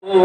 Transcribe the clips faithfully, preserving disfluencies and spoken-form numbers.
Sudah.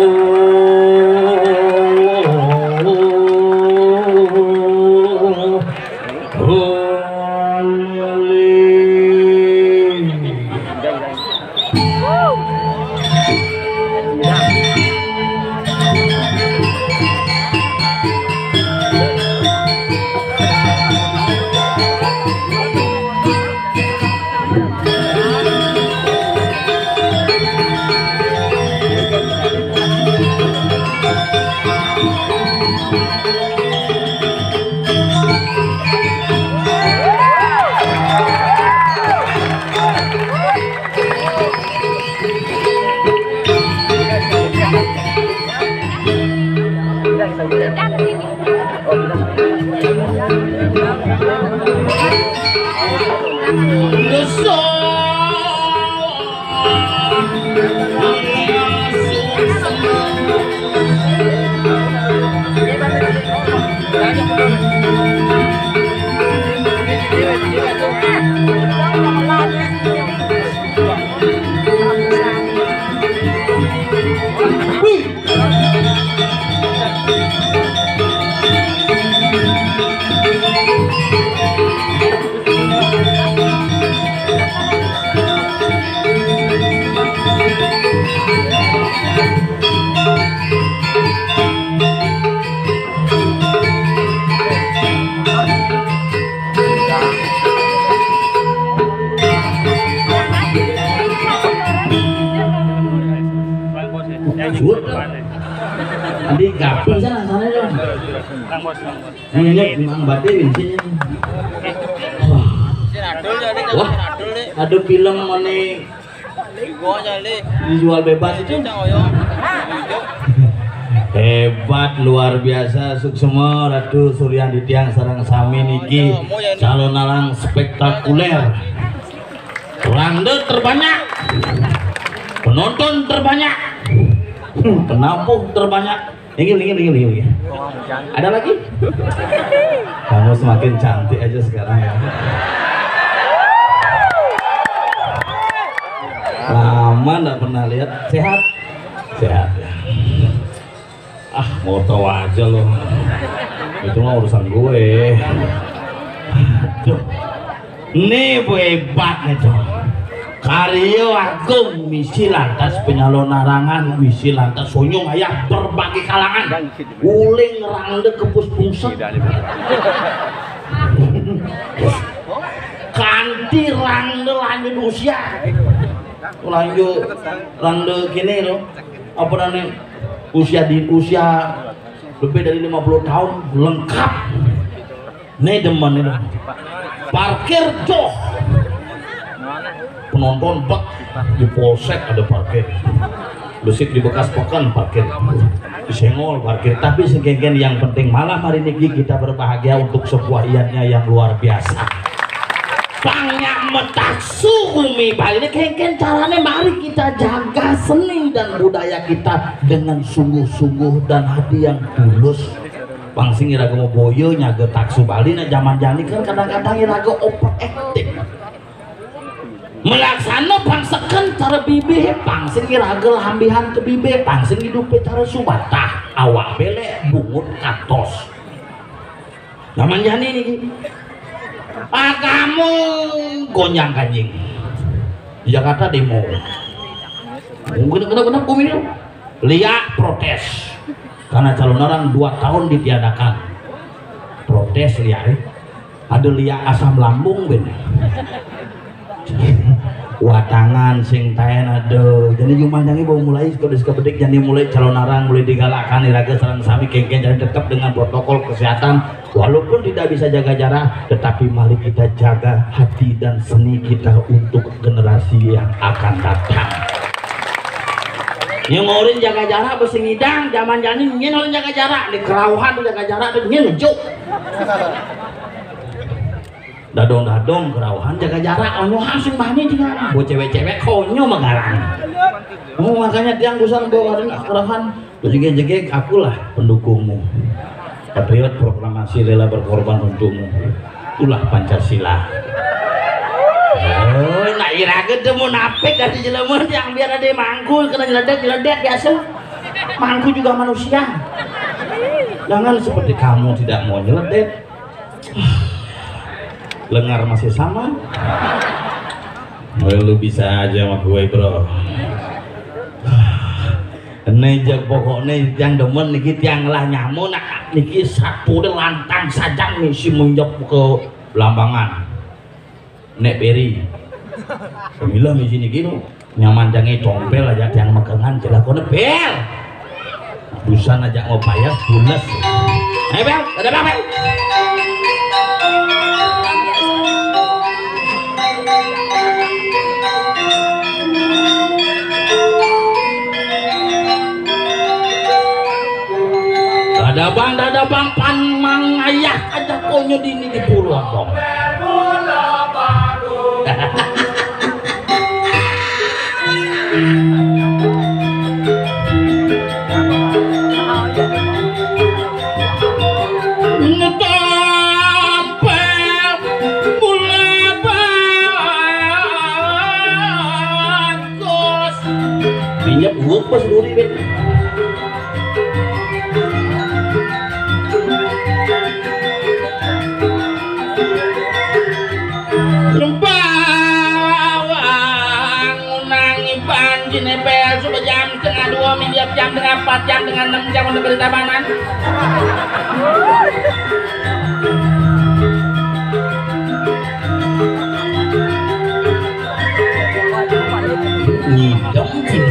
Nanti gapi sana, sana dong. Ini memang badai bensinnya. Wah. Wah, ada film mana dijual bebas itu. Hebat, luar biasa, suksma Ratu Suryanti tiang sareng sami niki calonarang spektakuler. Rangda terbanyak, penonton terbanyak, penabuh terbanyak. Inggih, inggih, inggih, inggih. Ada lagi? Kamu semakin cantik aja sekarang ya. Lama nggak pernah lihat. Sehat? Sehat ya. Ah, mau tahu aja loh. Itu mah urusan gue. Aduh. Nih, Bu, hebat nih, tuh. Karya agung, misi lantas penyalonarangan, misi lantas sonyong ayah berbagai kalangan. Uling rangda kepus pungsek. Kanti rangda lanjut usia. Lanjut rangda gini loh. Apa namanya? Usia di usia lebih dari lima puluh tahun lengkap. Nih demen ini. Parkir joh. Penonton bek di polsek ada parkir. Besik di bekas peken parkir. Di Senggol parkir. Tapi sing kéngkén yang penting malam hari niki kita berbahagia untuk sebuah iannya yang luar biasa. Pang nyak metak suku mi Bali ini kéngkén caranya mari kita jaga seni dan budaya kita dengan sungguh-sungguh dan hati yang tulus. Pang sing iraga mau boyo nyaga taksu Bali nah zaman jani kan kadang-kadang iraga over acting. Melaksana pang seken cara bibih, pang sing iraga lambihan ke bibih, pang sing hidup cara subatah, awak belek bungut katos. Zaman jani niki. Agama gonjang ganjing. Di Jakarta demo. Kena kena kena bumi tu. Lia protes karena calonarang dua tahun ditiadakan. Protes lia, eh. Ada lia asam lambung ben. Watangan sing taen ada. Jadi jumah jangi baru mulai kalau suka bedik jadi mulai calonarang mulai digalakan iraga sareng sami kéngkén jadi tetap dengan protokol kesehatan. Walaupun tidak bisa jaga jarak, tetapi mari kita jaga hati dan seni kita untuk generasi yang akan datang. Nyén ngorin jaga jarak besi ngidang zaman jani nyén ngorin jaga jarak di kerauhan jaga jarak tuh nyén ngejuk. Dadong-dadong kerauhan jaga jarak, oh sing bani tinggal. Buat cewek-cewek konyo megarang. Oh, makanya tiang busan bawa kerauhan. Jegeg-jegeg, akulah pendukungmu. Patriot proklamasi rela berkorban untukmu. Itulah Pancasila. Oh, nak iraga tuh munafik dari jelema yang biar ada mangkul kena nyeledek-nyeledek biasa. Mangku juga manusia. Jangan seperti kamu tidak mau nyeledet. Lengar masih sama. Oh, lu bisa aja sama gue, bro. Nih, jak, pokoknya yang demen niki tiang lah nyamu, nak niki satu deh lantang saja misi menjok ke Blambangan. Nek Peri. Pemilah misi niki, no. Nyaman jange tompel aja tiang mekengan, jelas kono bel. Busan aja mau payas, bules. Ayo, bel, ada bel, bel. Dadabang, dadabang, pan mang ayah aja konyo dini di pulau, Bang. Ngetopel mula bagus. Minyak uwek pas duri, bet. Lempawang unang iban jinepel suba jam setengah dua, minjam jam setengah empat, jam setengah enam, jam udah berita banan. Ngidam sih.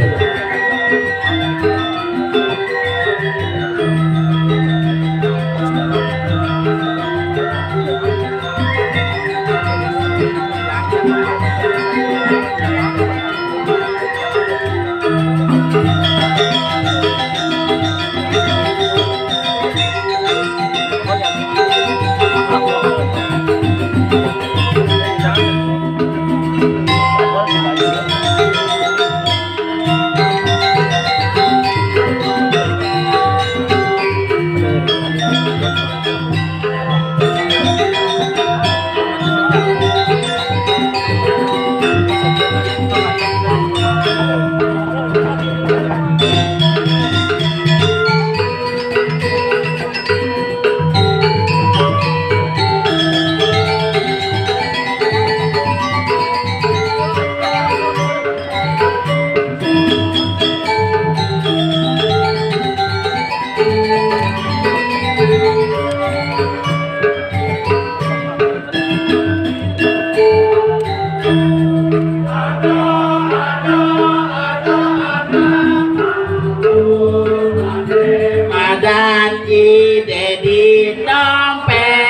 Madan ide di dompet.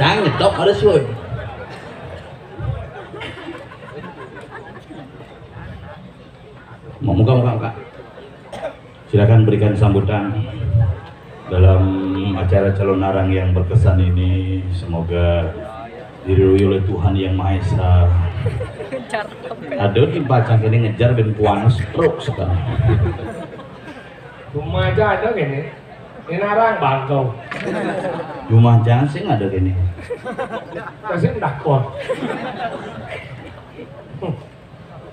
Cang nyetok ada suun. Mau muka, muka, muka. Silakan berikan sambutan dalam acara calon narang yang berkesan ini. Semoga diridhoi oleh Tuhan Yang Maha Esa. Aduh, di pacang ini ngejar ben puan stroke sekarang. Rumah aja ada gini. Ini narang bangkau. Rumah jangan sih nggak ada gini. Kasih ndakon.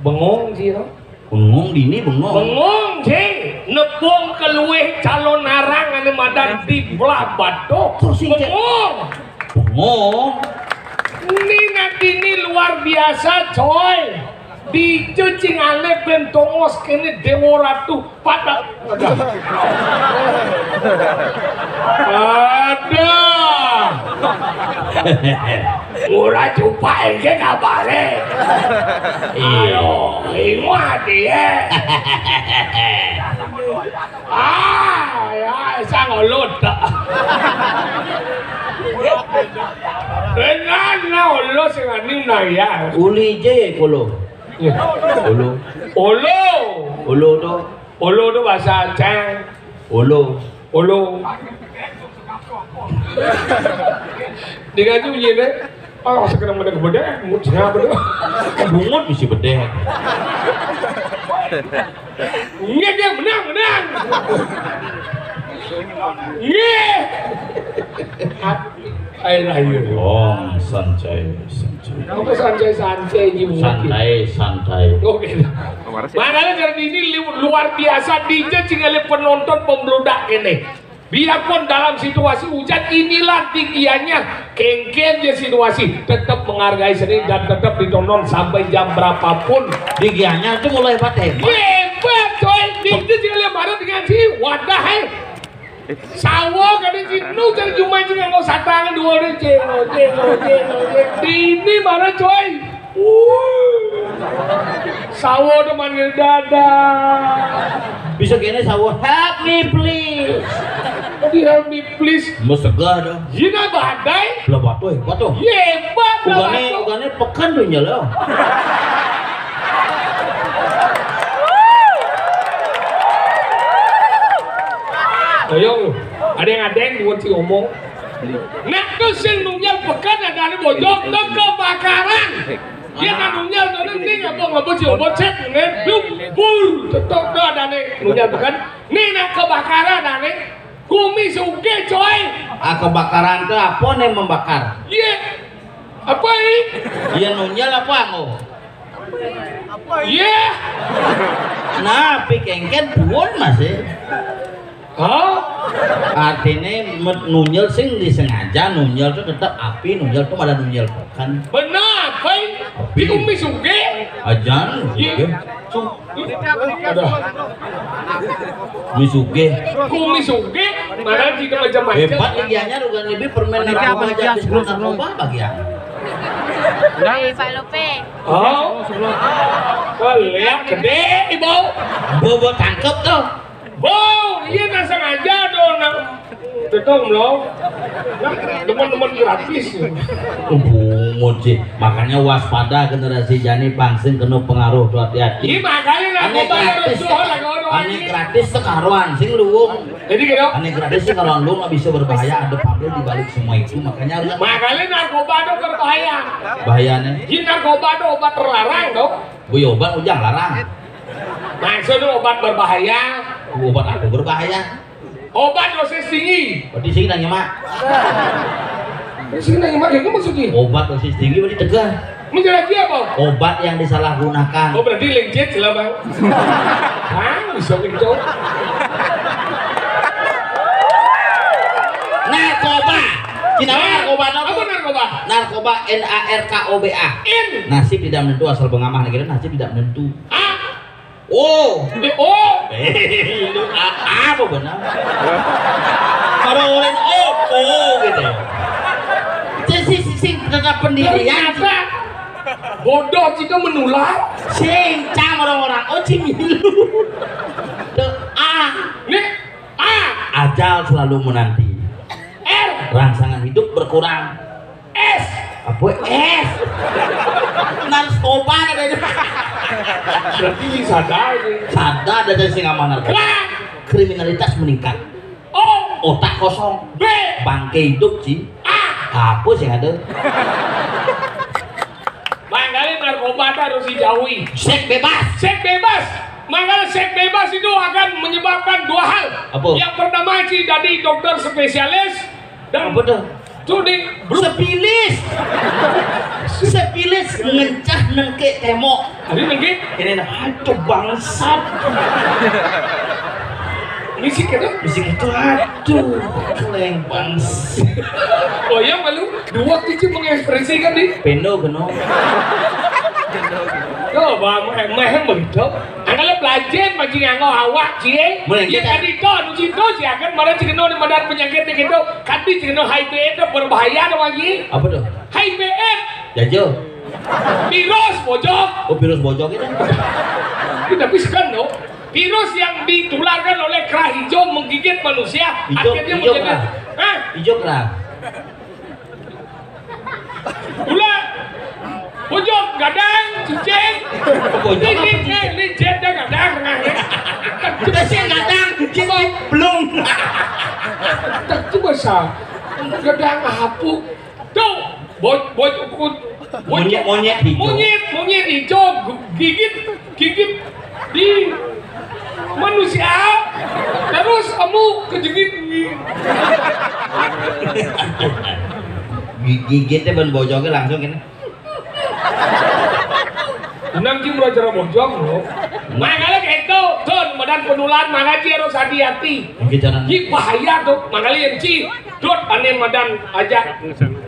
Bengong sih, no? Bengong dini, bengong. Bengong. Ding, nepung keluih calon arang ane madan di belah batuh. Terus sing cek. Bengong. Bengong. Ini nanti ini luar biasa, coy. Di cing ale ben tongos kene Dewa Ratu pada. Ada. Ora cupak engke kabare. Iya. Ayo, ingat ya. Ah, ya, sang olut. Tenan, nah, olut sing anu, nah, ya. Uli je kolo. Ulu. Ulu. Ulu to. Ulu to bahasa Aceh. Ulu. Ulu. Dia kan bunyi deh. Oh, sekarang mana gede? Bungut siapa tuh? Bungut bisa bedek. Nggih, nggih, menang, menang. Nggih. Ayo, ayo. Om Sanjay, Sanjay. Apa santai-santai iki, Bu? Santai, santai. Oke. Makanya karena ini li-, luar biasa, dije cingale penonton pembludak ini. Biarpun dalam situasi hujan, inilah digianya. Kengken je situasi, tetap menghargai seni dan tetap ditonton sampai jam berapapun. Digianya itu mulai hebat, hebat. Hebat, coy. Dije cingale marah dengan si wadah, eh. Sawo kadang cinu cari cuma cing nganggo satang dua orang cing, cing, cing, cing. Ini mana, coy? Uh. Sawo tuh manggil dada. Bisa kene sawo, "Help me, please." Tadi, "Help me, please." Mesegah dah. Zina badai. Lah batu, eh, batu. Ye, batu, ugane, batu. Ugane peken tuh nyelo. Ayo, ada yang ada yang buat si ngomong. Nah, tuh sing nunjang peken ada di Bojong, tuh kebakaran. Dia kan nunjang, tuh ning apa ngapa si obot set, nih, blum, bur, tetok, tuh ada nih, nunjang peken. Nih, nah, kebakaran ada nih. Kumi suge, coy. Ah, kebakaran tuh apa nih membakar? Iya. Apa ini? Iya, nunjang apa anggo? Iya. Nah, pi kengken puun masih. Hah? Artine met-, nunjel sing disengaja, nunjel tuh tetep api, nunjel tuh pada nunjel kan. Benar, apa ini? Di kumi suge? Ajan, iya. Suge. Su-, ada. Misuge. Kumi suge, malah di macam-macam. Hebat nih, dianya, rugan lebih permen narkoba aja, habis narkoba bagian. Hei, Pak Lope. Oh, lihat gede, Ibu. Bobo tangkep tuh. Bo, iya, nah, sengaja dong, nah. Betul, belum? Nah, teman-teman gratis. Bungut sih. Makanya waspada generasi jani, pang sing kena pengaruh tuh, hati-hati. Iya, makanya lah, ane gratis, ane gratis sekaruan sing luwung. Jadi gitu. Ane gratis sekaruan luwung nggak bisa berbahaya, ada pabrik di balik semua itu, makanya harus. Makanya narkoba tuh berbahaya. Bahayanya? Jadi narkoba tuh obat terlarang, dong. Bu, ya obat ujang larang. Maksudnya obat berbahaya. Obat apa berbahaya? Obat dosis tinggi. Berarti sing nanya, Mak. Sing nanya, Mak, itu maksudnya? Obat dosis tinggi berarti tegah. Menjadi apa? Obat yang disalahgunakan. Oh, berarti legit lah, Bang. Hah, bisa gitu. Narkoba. Cina narkoba apa? Apa narkoba? Narkoba, N A R K O B A. In. Nasib tidak menentu, asal pengamah negeri nasib tidak menentu. Ah. Oh. Eh, oh. Eh, lu a-, apa benar? Kalau orang oh, oh gitu. Jadi si, si, si, tentang pendirian. Ternyata bodoh itu menular. Sing, cang orang-orang, oh, cing milu. Tuh, ah. Nih, ah. Ajal selalu menanti. R. Rangsangan hidup berkurang. Es. Apa es? Narkoba ada. Berarti sadar ini. Sadar ada sing aman narkoba. Lah. Kriminalitas meningkat. Oh. Otak kosong. B. Bangke hidup sih. Ah. Apa sih ada? Makanya narkoba itu harus dijauhi. Seks bebas. Seks bebas. Makanya seks bebas itu akan menyebabkan dua hal. Apa? Yang pertama sih jadi dokter spesialis dan apa tuh? Tuh di sepilis. Sepilis ngencah nengke temok. Jadi nengke? Ini nah, aduh bangsat. Misi gitu. Misi gitu, aduh, keleng bangs. Oh ya, malu. Dua kecil mengekspresikan di. Pendo keno. Oh, bah, meh, meh begitu. Angkala belajar bagi nganggo awak cie. Mulai ya kita. Kan itu, anu cinta sih akan marah cekeno di madan penyakit gitu. Kan di cekeno H I V itu berbahaya dong lagi. Apa tuh? H I V. Jajo. Virus bojok. Oh, virus bojok itu. Kita pisahkan dong. Virus yang ditularkan oleh kerah hijau menggigit manusia, hijau, akhirnya hijau menjadi kerah. Hah? Hijau kerah. Ular. Bojok, gadang, cicing. Bojok apa cicing? Ini, ini, ini, gadang, gadang. Kita sih gadang, cicing belum. Tak coba sa. Gadang apa? Tuh, boj-, boj-, boj-, monyet, monyet hijau. Monyet, monyet hijau, gu-, gigit, gigit di manusia, terus kamu kejegit. Gi-, gigitnya ban bojoknya langsung gini. Nang ki mula cara bojok, bro. Makanya kayak itu, Don, badan penular, makanya harus hati-hati. Ini cara. Ini bahaya tuh, makanya yang ci, Dot, ane madan aja.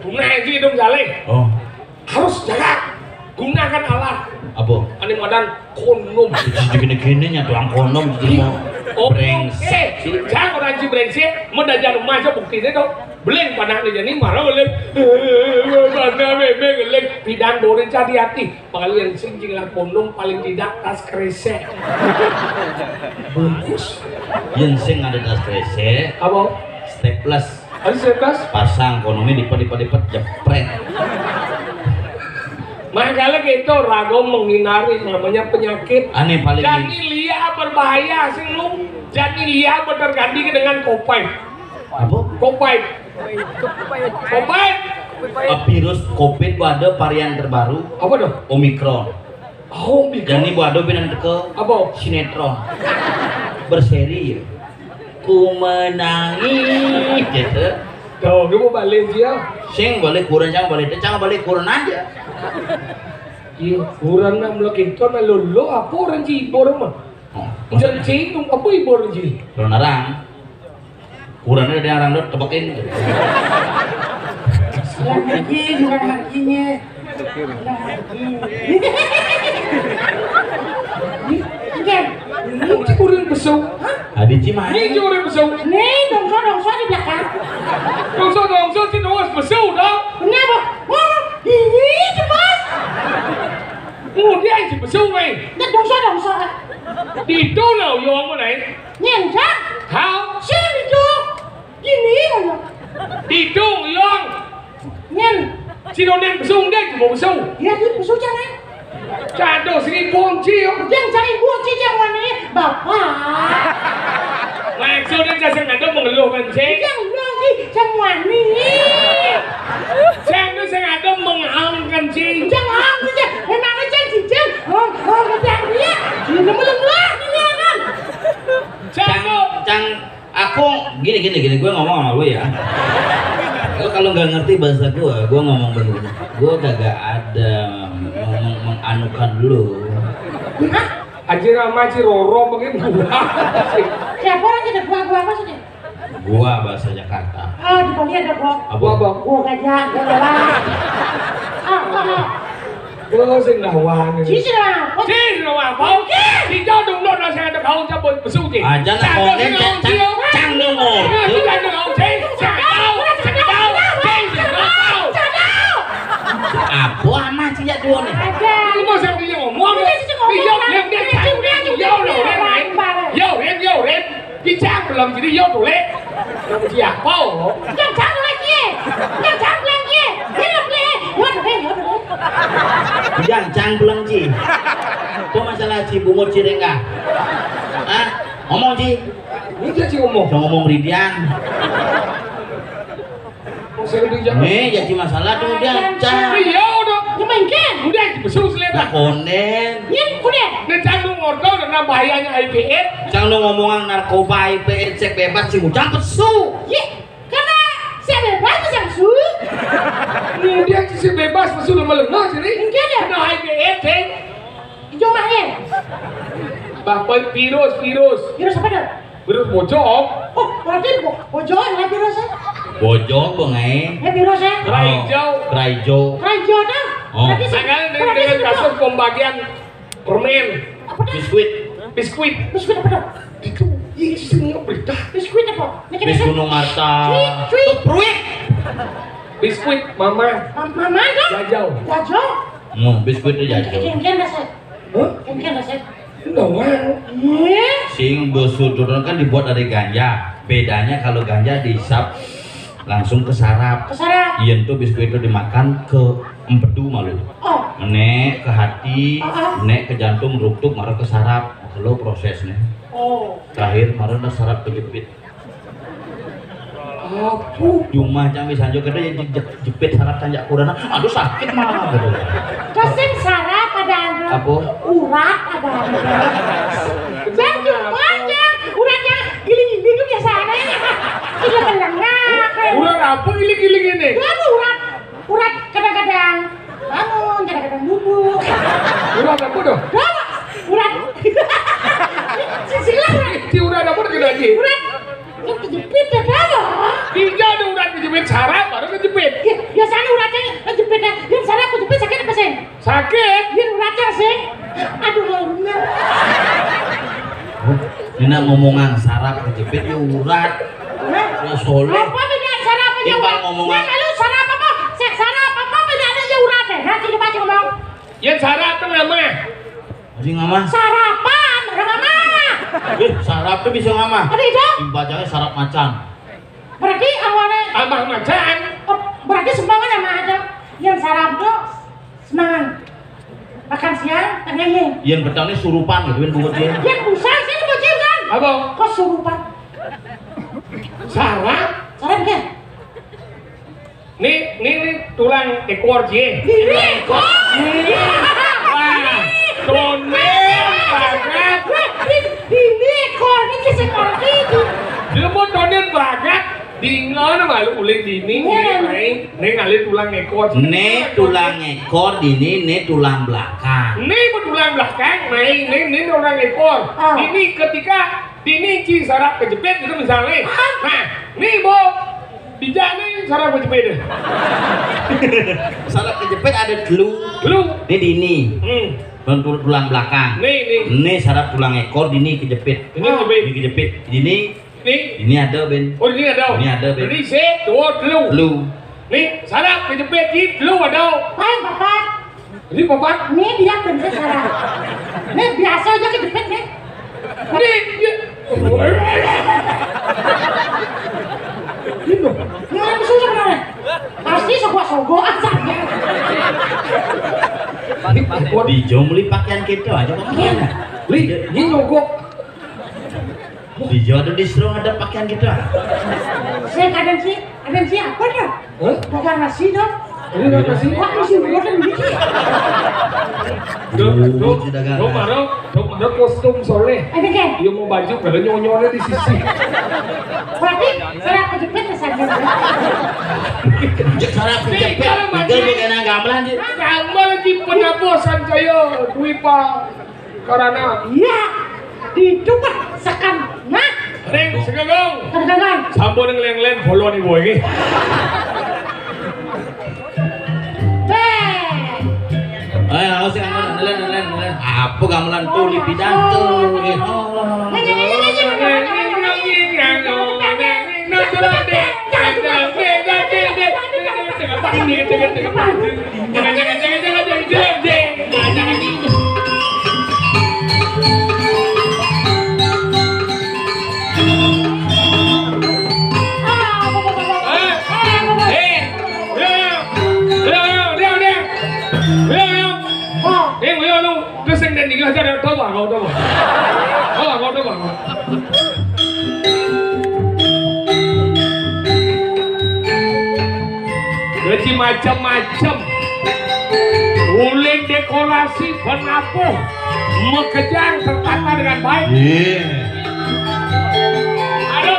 Guna aja dong, Saleh. Oh. Harus jaga. Gunakan alat. Apa? Ane madan kondom. Jadi gini-gini nya doang kondom jadi mau. Oh, brengsek. Eh, jangan orang ci brengsek, mau dajar rumah aja buktinya dong. Beleng panak nih jadi marah beleng. Mana bebe beleng. Pidan dorin hati-hati. Paling yang sing jinglah kondom paling tidak tas kresek. Bungkus. Yang sing ada tas kresek. Apa? Staples. Ada staples? Pasang kondomnya dipet, dipet, dipet, jepret. Makanya kita ragu menghindari namanya penyakit. Ane paling. Jadi liar berbahaya sih lu. Jadi liar berganti dengan kopai. Apa? Kopai. Covid. Eh, virus covid ku ada varian terbaru. Apa tuh? Omicron. Oh, Omicron. Jadi ku ada pinang teka. Apa? Sinetron. Berseri ya. Ku menangis gitu. Tuh, dia mau balik dia. Sing balik kurang, jangan balik, jangan balik kurang aja. Iya, kurang nak melakukan itu nak lolo apa orang ci ibu orang mah? Oh, jangan ci, apa ibu orang ci? Lo narang. Kurangnya ada orang dot tebekin. Kurang lagi, kurang laginya. Ini kurang besar. Hah? Adi ci mana? Ini kurang besar. Nih, dongso, dongso di belakang. Dongso, dongso, ci nuas besar dah. Kenapa? Oh, ini cepat. Oh, dia ci besar, weh. Nggak dongso, dongso. Di itu lah, yo, apa, nih? Nyen, Cak. Hao? Sini, Cak. Gini, ayo. Hidung, Yong. Nyen. Si Dodeng besung deh, mau besung. Iya, dia besung, Cak, eh. Cado, sini bunci, yo. Yang cari bunci, yang wani, Bapak. Maksudnya, saya nggak ada mengeluh kan, sih? Yang bunci, yang wani. Saya tuh saya nggak ada mengaung kan, sih? Yang aung, sih, Cak. Emangnya, Cak, sih, Cak? Oh, oh, nggak ada, ya. Ini melemah, ini, kan? Cang, cang, aku gini, gini, gini, gue ngomong sama lu ya. Lu kalau nggak ngerti bahasa gue, gue ngomong bener. Gue kagak ada meng-, meng-, menganukan lu. Hah? Anjir, sama si Roro begini. Siapa orang kita? Gua, gua apa sih? Gua bahasa Jakarta. Oh, di Bali ada gua. Apa? Gua, gua. Gua gajah, gua lewat. Ah, ah, ah. Gua sing lawan. Sisi lawan. Sing lawan. Oke. Kita dong, dong, nasi ada kau cabut besuk, Ji. Aja lah, kongen, cang, cang, cang, dong, oh. Nah, kita ada kau, Ji. Cang, kau, cang, kau, Ji, cang, kau. Apa amat sih ya dua nih? Lu mau sambil ngomong? Iya, sih, ngomong. Iya, dia, dia, dia, dia, dia, dia, dia, dia, dia, dia, dia, dia, dia, dia, dia, dia, dia, dia, dia, Bicang belum jadi yo boleh. Yang siapa? Yang cang lagi. Yang cang lagi. Ini boleh. Yo boleh, yo boleh. Yang cang belum, Ji. Itu masalah Ji Bungut Cirengga. Hah? Ngomong, Ji. Ini dia, Ji, ngomong. Jangan ngomong Ridian. Nih, jadi masalah tuh udah, cang. Iya, udah. Ya, main kan? Udah, besar selera. Lah, konden. Iya, konden. Nih, cang lu ngordo dengan bahayanya I P S. Cang lu ngomongan narkoba, I P S, seks bebas, si Ujang pesu. Iya, karena seks bebas, bisa pesu. Udah, seks bebas, pesu lama lengah sini. Enggak ada. Kena I P S, ceng. Hijau mahnya. Bapak virus, virus. Virus apa dah? Terus bojog. Oh, berarti bo-, bojog lagi rasanya. Bojog, Bang, eh. Ya, biru saya. Keraijo. Oh, keraijo. Keraijo dah. Oh. Berarti se-, Nah, kan berarti dengan sebentar. Kasus pembagian permen. Apa dah? Biskuit. Biskuit. Biskuit apa dah? Itu, iya, sini berita. Biskuit apa? Ini kena Bis saya. Gunung Arta. Cuit, cuit. Tuh, pruit. Biskuit, mama. Ma-, mama dah. Jajau. Jajau. Hmm, biskuit itu jajau. Yang, yang, yang dah saya. Hah? Yang, yang dah saya. Nawang. Iya. Sing besuturan kan dibuat dari ganja. Bedanya kalau ganja dihisap langsung ke saraf. Ke saraf. Yen tuh biskuit itu dimakan ke empedu malu. Oh. Nek ke hati, Ah, ah. Nek ke jantung, ruktuk, marah ke saraf. Lo prosesnya. Oh. Terakhir, marah saraf kejepit. Apa? Cuma cang bisa juga deh, je-, je-, jepit saraf tanjak kurana. Aduh, sakit mah, gitu. Kasih saraf ada anu. Apa? Urat ada anu. Jangan cuma aja. Uratnya giling-giling itu biasa aja. Sudah melengah. Urat apa giling-giling ini? Itu urat. Urat kadang-kadang bangun, kadang-kadang bubuk. Urat apa tuh? Urat. Urat. Si, si, urat. Si urat apa tuh lagi? Urat. Yang kejepit dah, dah. Tiga ada urat kejepit, saraf baru kejepit. Ya, biasanya uratnya kejepit dah. Yang saraf kejepit sakit apa sih? Sakit. Yang uratnya sih. Aduh, bener. Ini nak ngomongan saraf kejepit ya urat. Hah? Ya soleh. Apa bedanya saraf apa ya urat? Ngomongan. Ya, kalau saraf apa? Sa-, saraf apa bedanya ya urat deh? Nanti coba ngomong. Ya saraf tuh nama. Masih ngama? Sarapan, orang mana? Eh, saraf tuh bisa ngama? Ada itu? Dibacanya saraf macan. Berarti awalnya Tambah macan. Oh, berarti sumbangan sama ada. Yang saraf tuh semangat. Makan siang, tengahnya. Yang petangnya surupan gitu kan bungut dia. Yang busa sih bocil kan? Apa? Kok surupan? Saraf? Saraf kan? Nih, nih, nih tulang ekor cie. Ini ekor. Wah, tondén banget. Ini ekor, ini seperti itu. Dia mau tondén banget. Dingon malu uling dini, Iya. Nih, nih ngalih tulang ekor. Nih tulang ekor dini, nih tulang belakang. Nih tulang belakang, nih, nih, nih tulang ekor. Ah. Ini ketika dini ci saraf kejepit gitu misalnya. Ah. Nah, nih, Bo. Dijak nih saraf kejepit deh. Saraf kejepit ada telu. Telu. Ini dini. Hmm. Dan tul-, tulang belakang. Nih, nih. Ini saraf tulang ekor, dini kejepit. Ini kejepit. Ini kejepit. Dini. Nih. Ini ada, Ben. Oh, ini ada. Ini ada, Ben. Ini se, dua, telu. Telu. Nih, saraf kejepit di telu ada. Hai, Bapak. Ini papat. Nih dia bener salah. Nih biasa aja kejepit nih. Nih, dia. Ini loh. Ini orang susah bener. Pasti sebuah sogokan saja. Di Jomli pakaian kita aja kok. Iya. Li, ini nyogok. Di Jawa tuh disuruh ada pakaian gitu, ah. Saya kadang sih, kadang sih apa dah? Hah? Bukan nasi dong. Ini nggak nasi. Wah, nasi buatan gitu. Dok, dok, sudah gak dok, ada. Maro, dok, maro kostum soleh. Ada kan? Dia mau baju, ada nyonyolnya di sisi. Berarti saya kejepit ya, saya. Cek salah kejepit. Kalau maju. Gamelan, Ji. Gambar di penabusan saya, Dwi Pak. Karena iya, dicoba sekan. Nah, Ning, segegong. Segegong. Sampun ngeleng-leng, bolo nih, boy. Beh. Ayo, awas ya, nelen, nelen, nelen. Apa gamelan tuh, di pidato, gitu. Neng, neng, neng, neng, neng, neng. Terus yang dan tiga aja ada, tahu bang, kau tahu bang. Tahu bang, kau tahu bang. Jadi macam-macam. Uling dekorasi penabuh, mekejang tertata dengan baik. Iya. Ada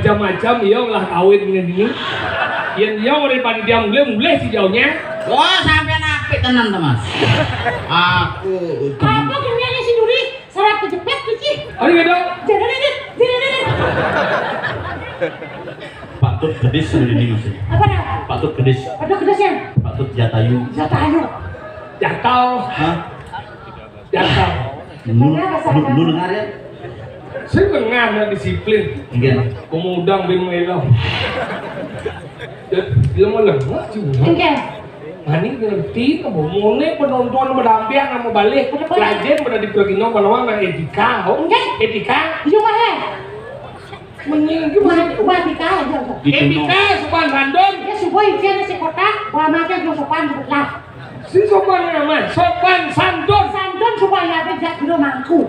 Macam-macam iya ngelah kawin ngene. Yen iya ora panitia mulih, mulih si jauhnya. Wah, sampean apik tenan to, Mas. Aku Apa kerjanya si Duri? Sarap kejepit tuh, Ci. Ayo, dong. Jangan ini, jangan ini. Patut gedis ini, Mas. Apa dah? Patut gedis. Patut gedis ya? Patut jatayu. Jatayu. Jatal. Hah? Jatal. Lu, lu, lu dengar ya? Sing tengah disiplin. Nggih. Pemudang bin melo. Dia mau lengah juga. Nggih. Mani ngerti, ngomongnya penonton, penampilan, sama balik. Betul. Lajen pada dipergino, kalau nggak etika, oh. Nggih. Etika. Iya, Pak, ya. Mending itu Wa-, Watika aja, Pak. Gitu, Etika, no. Sopan santun. Ya, subuh izin si kotak, wamate yo sopan belah. Si sopan amat, sopan santun. Santun supaya apa jak dulu mangku.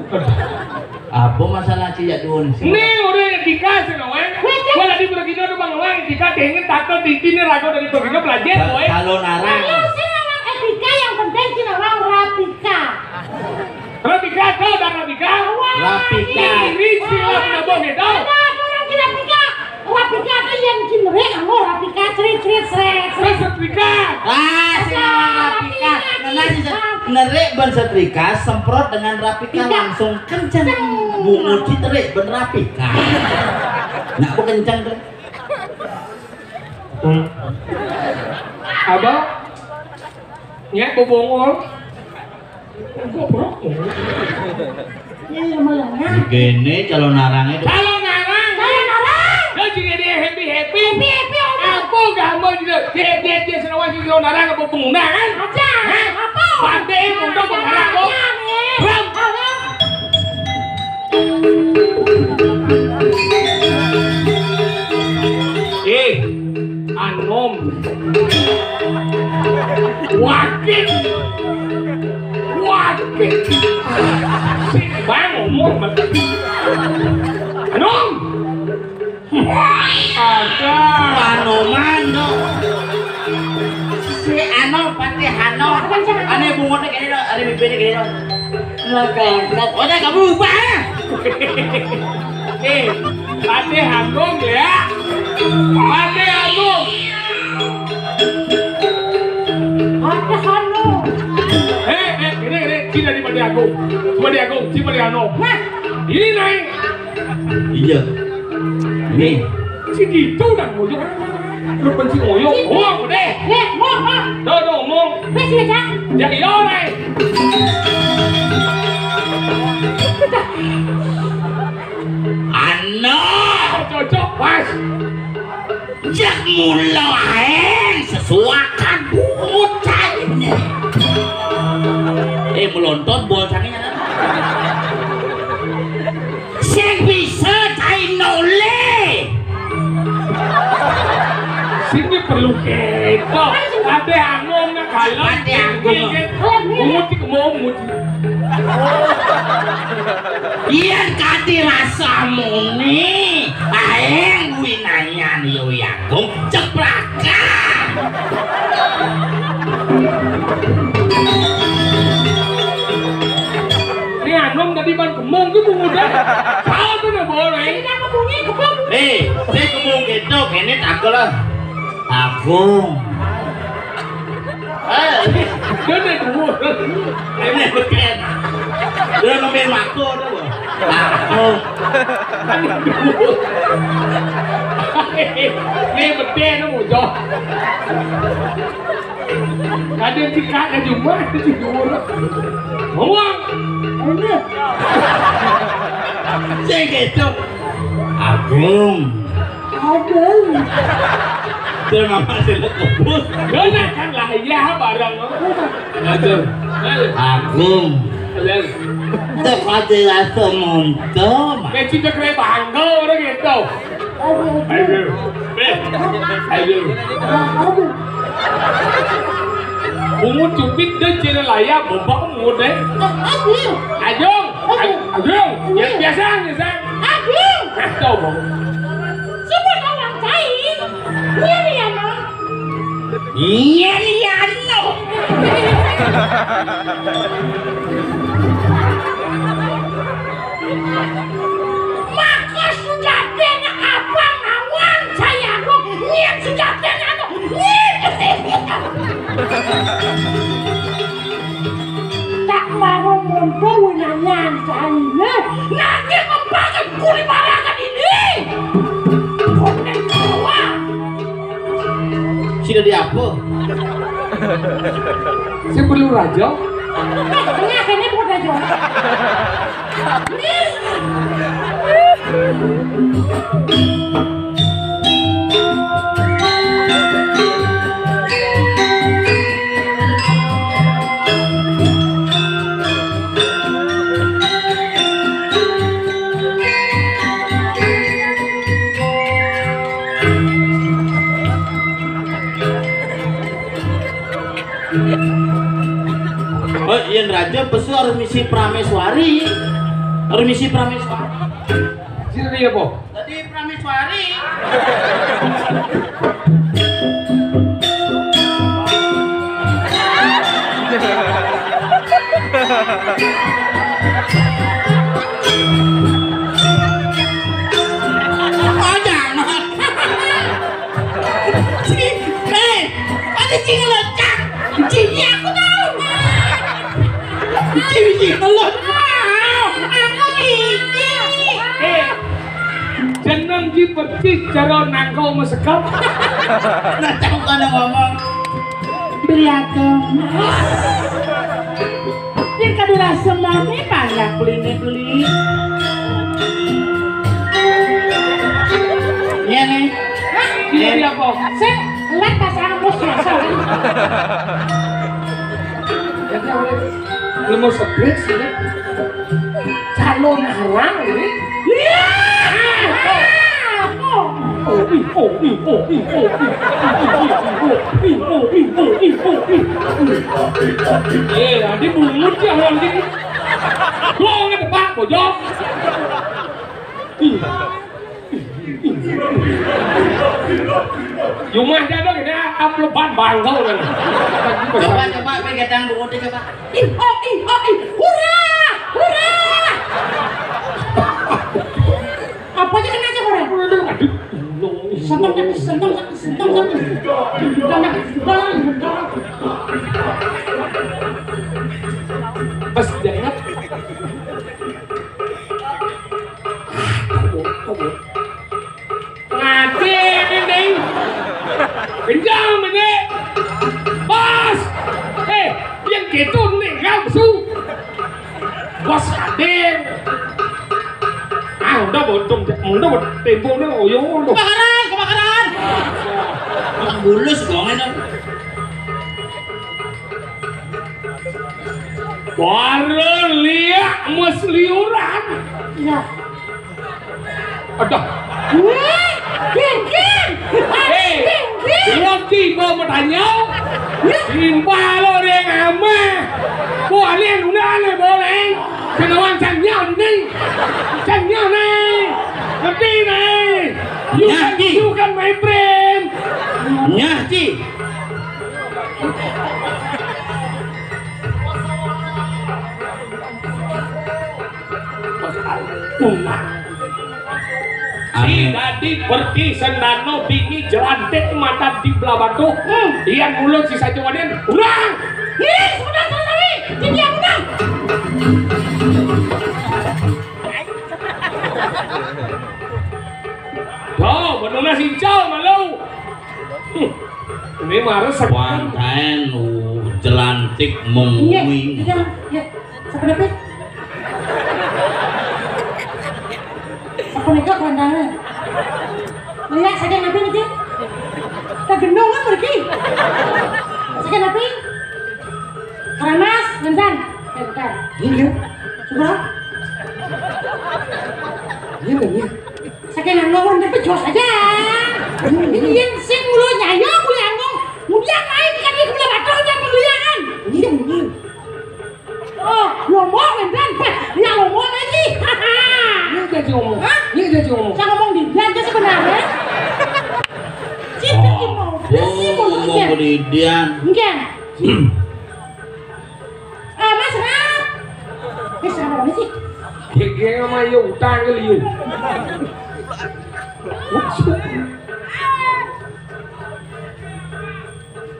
Apa masalah cijak dulu sih? Ini udah etika sih, kawan. Wih, Cak. Gua lagi pergi dulu, Bang, kawan. Etika, dingin, takut, di sini, ragu dari pergi, belajar, Ca-, boy. Calon arang. Ayo, sih, orang etika yang penting sih, orang rapika. Rapika, kau dah Rapika? Rapika. Ini silap nabung itu. Ada apa orang kira Rapika? Rapika apa yang kinere? Kamu Rapika, cerit, cerit, seret, seret. Terus Rapika. Ah, si Rapika. Rapika. Karena si se-, nerik ben setrika, semprot dengan Rapika. Tidak. Langsung kenceng. Kenceng. Bungut si terik ben Rapika. Nak apa kenceng tuh? Hmm. Apa? Nyek bobongol. Goblok. Iya, malah. Gini calon arang itu. Calon arang. Calon arang. Lo juga dia happy-happy. Happy-happy, apa? Apa gak mau juga? Dia, dia, dia senawan juga calon arang apa penggunaan? Aja. Hah? Apa? Pandai untuk pengarang, kok. Aja, nih. Ram. Aja. Eh, anom. Wakil. Wakil. Si Bang ngomong betul. Anom. Ada. Anoman, no. Si Ano, Patih Ano. Ane bungutnya kayak ini, ane bibirnya kayak ini. Nggak, nggak. Oh, dah, kamu lupa, ya? Eh, Patih Agung, ya. Patih Agung. Patih Agung. Eh, eh, ini, ini, sini di Patih Agung. Coba di Agung, coba di Ano. Nah. Ini naik. Iya. Nih. Si gitu dah, ngoyok. Lu benci ngoyok. Ngomong deh. Nih, ngomong, ngomong. Tuh, tuh, ngomong. Wes, ya, Cak. Ya, iya, Ray. Ano. Cocok, pas. Jak mula ae sesuakan bungut caine. Eh, melontot bol sange. Sing bisa cai nole. Sing perlu ketok. Ate angum nak halon. Ate angum. Bungut iki mau mut. Yen kati rasamune, aeng winayan yo yagung ceplakan. Ini anum tadi ban kemung ki bungut dah. Salah tuh nggak boleh. Ini apa bunyi kemung? Eh, saya kemung gitu, ini takut lah. Agung. Eh, dia naik dulu. Ini beken. Dia ngambil mako tu. Mako. Ini beken tu, Jok. Ada tiga ke jumlah, itu tidur. Ngomong. Ini. Saya gitu. Agung. Agung. Terima kasih, Kebus. Benar kan lah, iya, barang. Agung. Agung. Agung. Tek ada rasa monto, Mas. Kayak cinta kena bangga orang gitu. Agung. Agung. Eh, Agung. Agung. Bungut cupit deh, cina layar, bomba bungut deh. Agung. Agung. Agung. Agung. Ya, biasa, biasa. Agung. Nah, tahu, Bang. Siapa orang lain? Iya, iya, no. Iya, iya, no. Maka sudah kena abang Tak marung monto winangan saine. Nanging ngempaken kuli marakan ini. Konen kawa. Sida di apa? Sing perlu raja. Nah, ini bukan raja. Oh, yen raja pesu harus misi prameswari. Harus misi prameswari. Sira piye, Po? Dadi prameswari. Oh, jangan. Ci, eh, ada ci ngelocak. Ci, ini aku tahu. Ci, ci ngelocak. Aku ini. Eh, jeneng ki becik cara nangkal mesekap. Nah, cakep kan ngomong. Beli agama. Yen kadhe rasa mami panggah beli-beli. Ngene. Hah? Iya, iya, Po. Sing let pas angus rasa. Jadi awake lemu sebrit sini. Calon arang ini. Iya. Eh, nanti bungut ya nanti. Gua ngedepak bojok. Yumah dia tuh gini, am leban bangkau kan. Coba, coba, pegang bungut coba. Ih, oh, ih, oh, ih. Hura! Hura! Apa aja kena aja, Hura? Aduh, seneng, seneng, seneng, seneng. Pas dia ingat. Mati ini, Ning. Kencang ini. Bos. Eh, yang gitu nih, kamu su. Bos hadir. Ah, udah bodong, udah bodong, tempo nih, oyo, udah. Kebakaran, kebakaran. Bulus dong ini. Baru liak mes liuran. Iya. Aduh. Wih, geng, geng. Eh, geng, geng. Lo tiba bertanya. Iya. Tiba lo dia ngama. Boleh nuna le boleh. Kenawan cangnya ni. Cangnya ni. Ngerti ni. You can, you can, my friend. Nyah, Ci. Amin. Dadi berti sendano bini jelantik mata di belah batu. Hmm, iyan mulut si sajonganin. Urang. Ih, sudah, sudah, sudah. Jadi aku dah. Tuh, bener sih, Cau, malu. Hmm. Ini marah sekarang. Wanten, uh, jelantik mung. Iya, iya, iya. Siapa dapet? Apa nih, Kak, wandangan? Lihat saja nanti nih, Kak. Kita gendong kan pergi. Saja nanti. Keramas, bentar. Bentar. Iya, iya. Coba. Iya, iya. Saking ngomong tapi jos aja. Ini yang sing mulo nyayo kuwi ngomong. Kemudian naik kan iku lewat tol yang pengliangan. Iya, iya. Oh, ngomong kan. Ya ngomong lagi. Ini jadi ngomong. Hah? Ini jadi ngomong. Saya ngomong di dia aja sebenarnya. Cinta Oh, mau. Dia sih mau ngomong dia. Di dia. Enggak. Ah, Mas, Mas. Wis ora sih. Gege sama yo utang ke liu.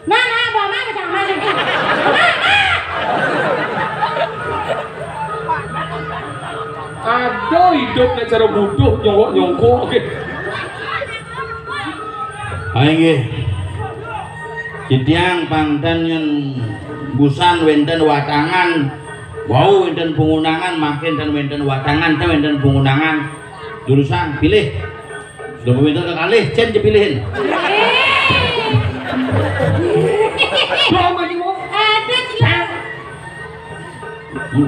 Nah, nah, Mbak Mas, Mas. Hidup nek cara butuh nyongkok-nyongkok. Oke. Ayo nggih. Titiang pangdan yen busan wenten watangan. Wau wenten pengunangan, makin dan wenten watangan, ten wenten pengunangan. Jurusan pilih. Sudah peminta kekalih, cen dipilihin. Ada jelas.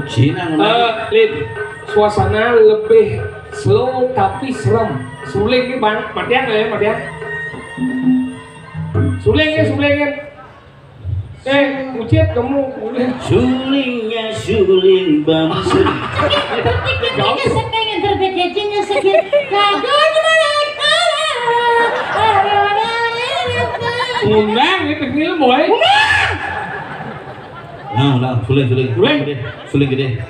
Cina ngono. Eh, Lin, suasana lebih slow tapi serem. Suling nih, Bang. Matian ya, matian. Suling ya, suling ya. Eh, Ucit, kamu udah. Sulingnya suling bambu. Saya pengen berbeda dengan sakit. Kagak gimana? Undang itu ngil boy. Nah, udah, suling, suling. Suling. Gede, suling gede.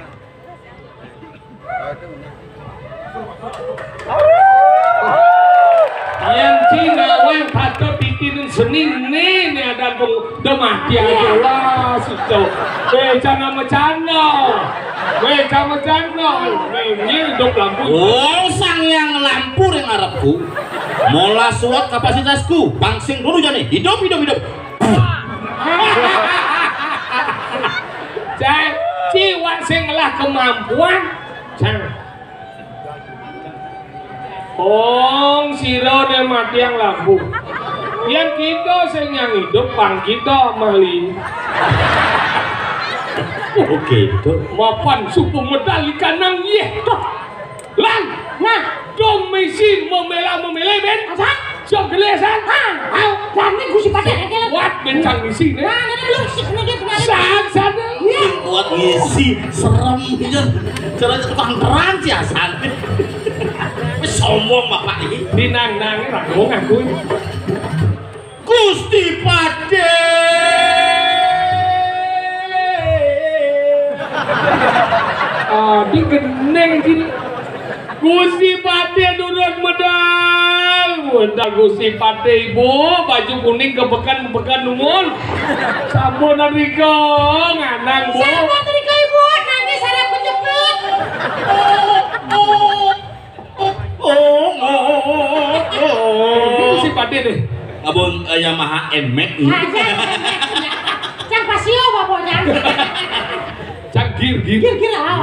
Yang Cina weh patut bikin seni nih, nih ada dong, udah mati aja lah situ. Weh, cana mecana. Weh, cana mecana. Weh, ini hidup lampu. Oh, sang yang lampu yang ngarepku. Molas suat kapasitasku. Pangsing dulu jane. Hidup, hidup, hidup. Cai, ciwak sing ngelah kemampuan. Cang. Ong sira ne matiang lampu. Yen kita sing nyang hidup, pang kita mali. Oke, itu. Mapan supu medal ikan nang yeh. Toh. Lan. Nah. Dong misi memela memele, Ben. Apa? Sok gele, San. Ah, au, jane Gusti Padhe kele. Kuat bencang misi, ne. Nah, ngene lho, sik ngene benar. San, San. Iya. Kuat ngisi, serem gitu. Cara tukang terang sih, San. Wis sombong bapak iki. Dinang-nang ra wong aku. Gusti Padhe. Ah, di geneng sini. Gusti Padhe nurun medal. Wonten Gusti Padhe, Ibu, baju kuning ke pekan, pekan nuwun. Sampun rika nganang, Bu. Sampun rika, Ibu, nanti sarap kejepit. Oh, oh, oh, oh. Ini Gusti Padhe nih. Abon, eh, Yamaha Nmax ini. Nah, jangan, jangan, jangan. Cang Pasio apa, Cang? Cang gir, gir. Gir, gir, ah.